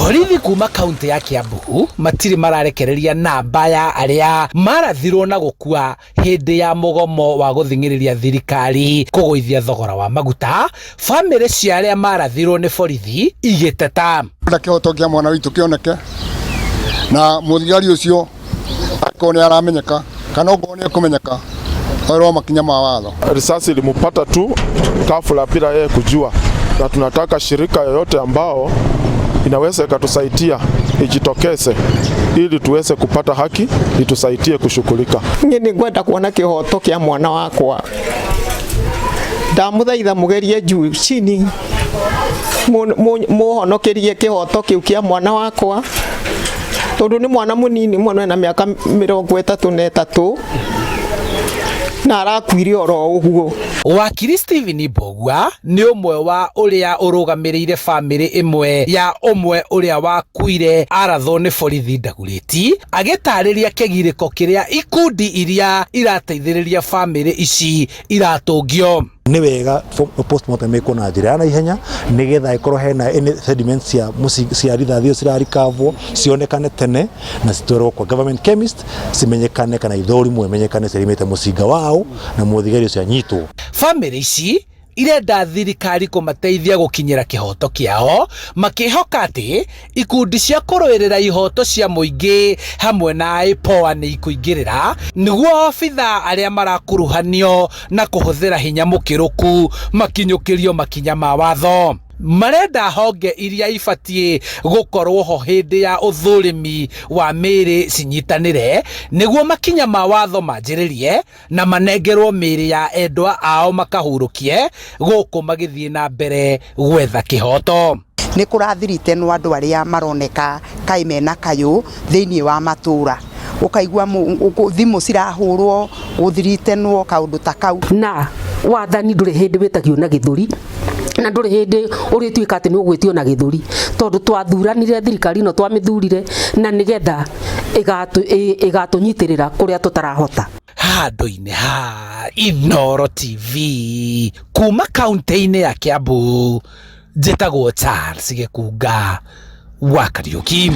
Borithi kuma kaunti ya Kiambu matirĩ mararekereria namba ya arĩa marathirwo na gũkua hĩndĩ ya mũgomo wa gũthing'ĩrĩria thirikari kũgũithia thogora wa maguta, bamĩrĩ cia arĩa marathirwo nĩ borithi igĩteta. Na kĩhoto kĩa mwana witũ kĩoneke na mũthigari ũcio akorwo nĩ aramenyeka kana okorwo nĩ ekũmenyeka oerwo makinya ma watho. Risasi ilimupata tu ghafla bila yeye kujua, na tunataka shirika yoyote ambao inaweza ikatusaidia ijitokeze ili tuweze kupata haki, itusaidie kushughulika. Niĩ nĩ ngwenda kuona kĩhoto kĩa mwana wakwa. Ndamũthaitha mũgerie juu chini mũhonokerie kĩhoto kĩu kĩa mwana wakwa, tondũ nĩ mwana mũnini mũno, ena mĩaka 33 na arakuire oro ũguo. Wakiri Stephen Mbugua nĩ ũmwe wa ũrĩa ũrũgamĩrĩire bamĩrĩ ĩmwe ya ũmwe ũrĩa wakuire arathwo nĩ borithi Dagoretti, agĩtarĩria kĩgirĩko kĩrĩa ikundi iria irateithĩrĩria bamĩrĩ ici iratũngio. Nĩ wega postmortem ĩkwo na njĩra ya naihenya nĩgetha ĩkorwo hena any sediments cia rithathi ĩyo cirarikavwo cionekane tene na citwarwo kwa government chemist cimenyekane kana ithũrimwo imenyekane ciarimĩte mũcinga wao na mũthigari ũcio anyitwo. Bamĩrĩ ici irenda thirikari kũmateithia gũkinyĩra kĩhoto kĩao, makĩhoka atĩ ikundi cia kũrũĩrĩra ihoto cia mũingĩ hamwe na IPOA nĩ ikũingĩrĩra nĩguo obitha arĩa marakuruhanio na kũhũthĩra hinya mũkĩrũku makinyũkĩrio makinya ma watho. Marenda honge iria ibatiĩ gũkorwo ho hĩndĩ ya ũthũrimi wa mĩĩrĩ cinyitanĩre nĩguo makinya ma watho manjĩrĩrie na manengerwo mĩĩrĩ ya endwa ao makahurũkie gũkũ magĩthiĩ na mbere gwetha kĩhoto. Nĩ kũrathirite no andũ arĩa maroneka kaĩ mena kayũ thĩinĩ wa matũra, ũkaigua thimũ cirahũrwo gũthiritenwo kaũndũ ta kau. Na wathani ndũrĩ hĩndĩ wĩtagio na gĩthũri na ndũrĩ hĩndĩ ũrĩtuĩka atĩ nĩ ũgwĩtio na gĩthũri, tondũ twathuranire thirikari ĩno, twamĩthurire na nĩgetha ĩgatũnyitĩrĩra kũrĩa tũtarahota. Handũ-inĩ ha Inooro TV kuma kaunti-inĩ ya Kiambu, njĩtagwo Charles Gĩkunga wa Kariũki.